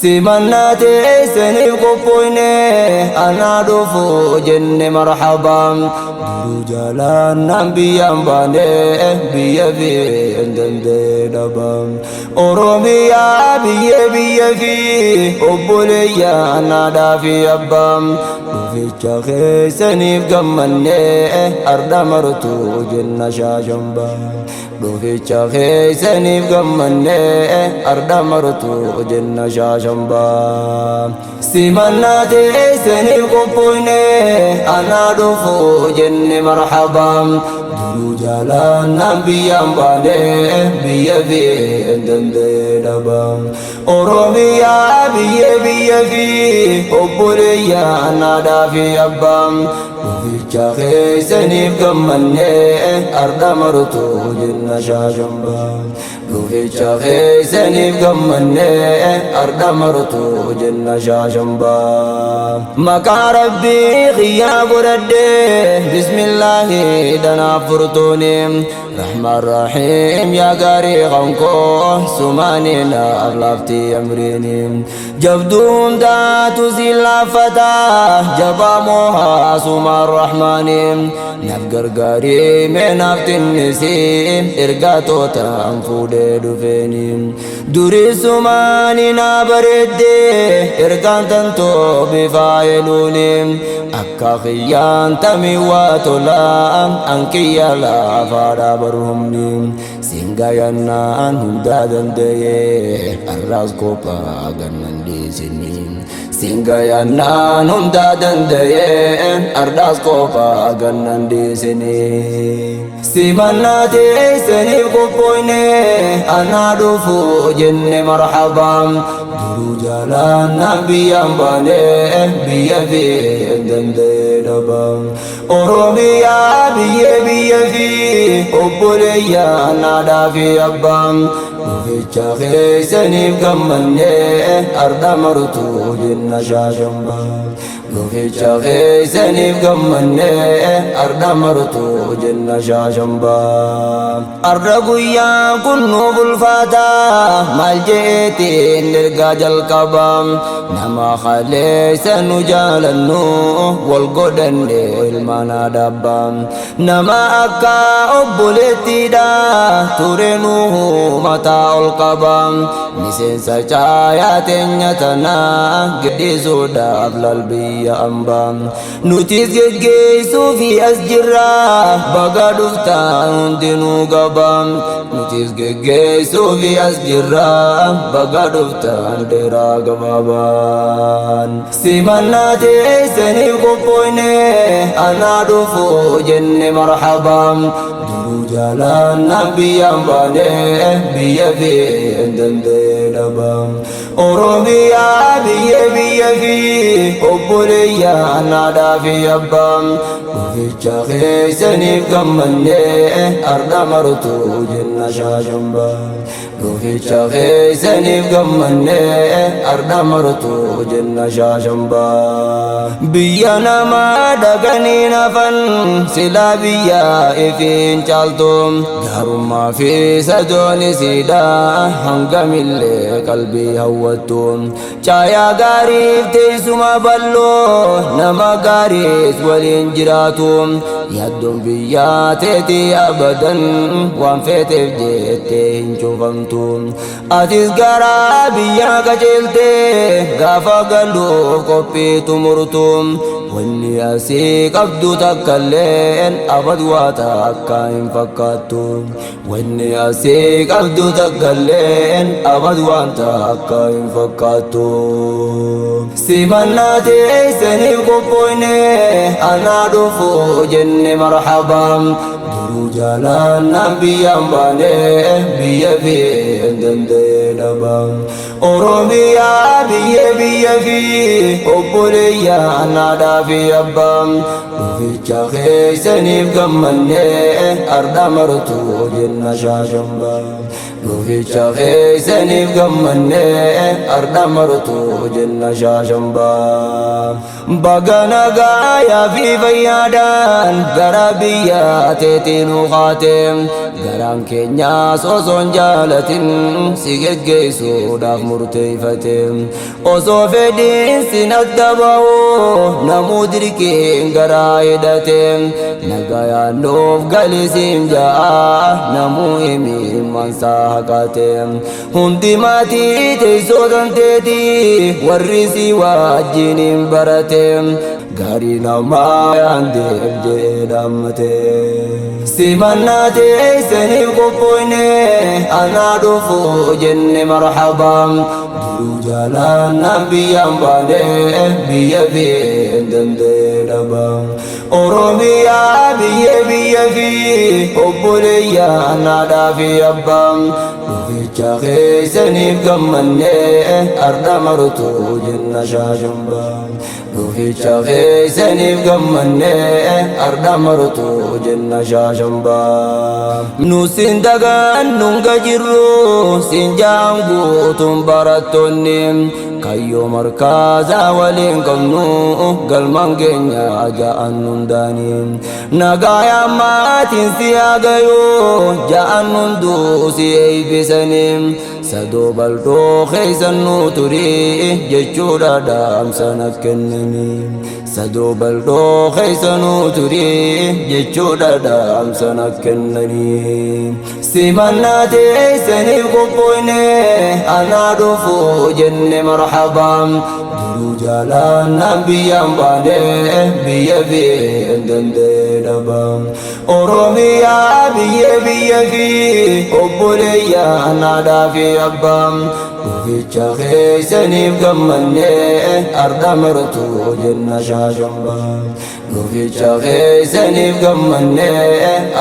Simannaa teessaniif qophoyne, anaa dhufu jenne marhabaa. Duruu jaalannaan biyyaan baane, biyya fi hin danda'e dhabaa. Oromiyaa biyya biyya fi obboleeyyan haadhaa fi abbaa. Dhuficha keessaniif gammanne, arda martu jenna shaashambaa. Dhuficha keessaniif gammanne, arda martu jenna shaashambaa. Simannaa teessaniif qophoyne, anaa dhufu jenne marhabaa. Duruu jaalannaan biyyaan baane, biyya fi hin danda'e dhabaa. Oromiyaa biyya biyya fi obboleeyyan haadhaa fi abbaa. Dhuficha keessaniif gammanne, arda martu jenna shaashambaa. Dhuficha keessaniif gammanne, arda martu jenna shaashambaa. Maqaa Rabbii xiyyaa godhadhe, bismillaahi danaaf furtuuni. Rahmaan Rahiim yaa gaarii kankoo, sumaanii naaf laaftii amriini. Jabduu hundaatu si laaffata, jabaa moohaa sumaan Rahmaani. Naaf gargaarii mee naaf xinnisi, ergaa tootaan fuudhee dhufeeni. Durii sumaani naa bareedde, ergaan tantoo bifa eluuni. Akka kiyyaan tamii waa tolaa, an kiyya laafaadha barhumni. Singayannaan hundaa danda'ee, arraas kophaa gannan dhiisini. Singayannaan hundaa danda'ee, arraas kophaa gannan dhiisini. Simannaa teessaniif qophoyne, anaa dhufu jenne marhabaa. Duruu jaalannaan biyyaan baane, biyya fi hin danda'e dhabaa. Oromiyaa biyya biyya fi obboleeyyan haadhaa fi abbaa. Dhuficha keessaniif gammanne, arda martu jenna shaashambaa. Dhuficha keessaniif gammanne, arda martu jenna shaashambaa. Arda guyyaan kun nuuf ulfaata, maal jeetiin ergaa jalqabaa. Nama kaleessa nu jaalannu, wal godhanne ilmaan haadha abbaa. Nama akka obboleettiidha ture nuhu mataa ol qaba. Miseensa caayaa teenya tanaa gaddisuudhaaf lal biyya ambaa. Nutis geggeessuu fi as jirra, baga dhuftaan hundinuu gaba. Nutis geggeessuu fi as jirra, baga dhuftaan dheeraa gabaabaan. Simannaa teessaniif qophoyne, anaa dhufu jenne marhabaa. Duruu jaalannaan biyyaan baane, biyya fi hin danda'e dhabaa. Oromiyaa biyya biyya fi obboleeyyan haadhaa fi abbaa. Dhuficha keessaniif gammanne, arda martu jenna shaashambaa. Dhuficha keessaniif gammanne, arda martu jenna shaashambaa. Biyya namaa dhaqanii nafan, silaa biyya ifiin caaltu. Gaarummaa fi sadoon isiidha, hangamillee qalbii hawwattu. Caayaa gaariif teessuma bal'oo, nama gaariis waliin jiraatu. Yaaddoon biyyaa teetii abadan, waan feeteef jettee hin cufamtu. Atis garaa biyyaa qajeeltee, gaafa galuuf qophii xumurtu. Wanni asii qabdu takkalleen abad waa takka hin fakkaattu. Wanni asii qabdu takkalleen abad waan takka hin fakkaattu. Simannaa teessaniif qophoyne, anaa dhufu jenne marhabaa. Duruu jaalannaan biyyaan baane, biyya fi hin danda'e dhabaa. Oromiyaa biyya biyya fi obboleeyyan haadhaa fi abbaa. Dhuficha keessaniif gammanne, arda martu jenna shaashambaa. Dhuficha keessaniif gammanne, arda martu jenna shaashambaa. Baga nagaayaa fi fayyaadhaan gara biyya teetii nu kaate. Garaan keenyaas osoo hin jaalatin si geggeessuudhaaf murteeffate. Osoo fedhiin sin adda ba'u namuu dirqiin garaa hidhate. Nagayaan nuuf gali siin ja'a namuu imimmansaa haqate. Hundi maatii teessoo tanteetii warri si wajjiniin barate. Gaarii namaa yaan deem jedhee dhaammate. Simannaa teessaniif qophoyne anaa dhufu jenne marhabaa. Duruu jaalannaan biyyaan baane biyya fi hin danda'e dhaba. Oromiyaa biyya biyya fi obboleeyyaan haadhaa fi abbaa. Dhuficha keessaniif gammanne arda martu jenna shaashambaa. Dhuficha keessaniif gammanne arda martu jenna shaashambaa. Nu sin dagannu nga jirru sin jaan guutuun barattoonni kayyoo markaazaa waliin qabnu galmaan keenya ja'an hundaani. Nagaayaa maatiin si haagayuu ja'an hunduu si eebbisanii. Sadoo baldhoo keessan nu turii jechuudha dhaamsa naaf kennanii. Sadoo baldhoo keessa nu turii jechuudha dhaamsa naaf kennanii. Simannaa teessaniif qophoyne anaa dhufu jenne marhabaa. Duruu jaalannaan biyyaan baane biyya fi hin danda'e dhaba. Oromiyaa biyya biyya fi obboleeyyaan haadhaa fi abbaa. Dhuficha keessaniif gammanne arda martu jenna shaashambaa. Dhuficha keessaniif gammanne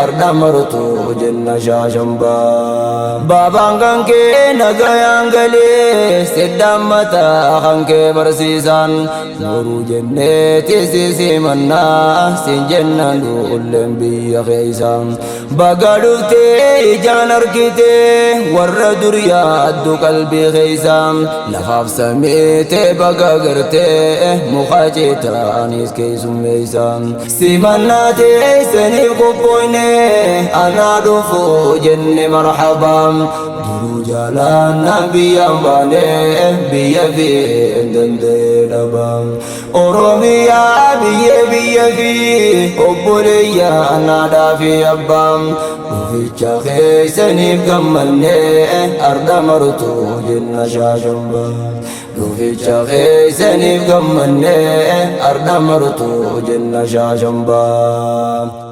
arda martu jenna shaashambaa. Baabaan kan kee nagayaan galee siddaan mataa kan kee barsiisan. Nooruu jennee tiisisimannaa siin jennaan duulleen biyya keessa. Baga dhuftee ijaan argitee warra dur yaaddu qalbii keessa. Lafaaf samiitee baga gartee muka citaanis keessummeessa. Simannaa teessaniif qophoyne anaa dhufu jenne marhabaa. Duruu jaalannaan biyyaan baane biyya fi hin danda'e dhaba. Oromiyaa biyya biyya fi obboleeyyaan haadhaa fi abbaa. Dhuficha keessaniif gammanne arda martu jenna shaashambaa. Dhuficha keessaniif gammanne arda martu jenna shaashambaa.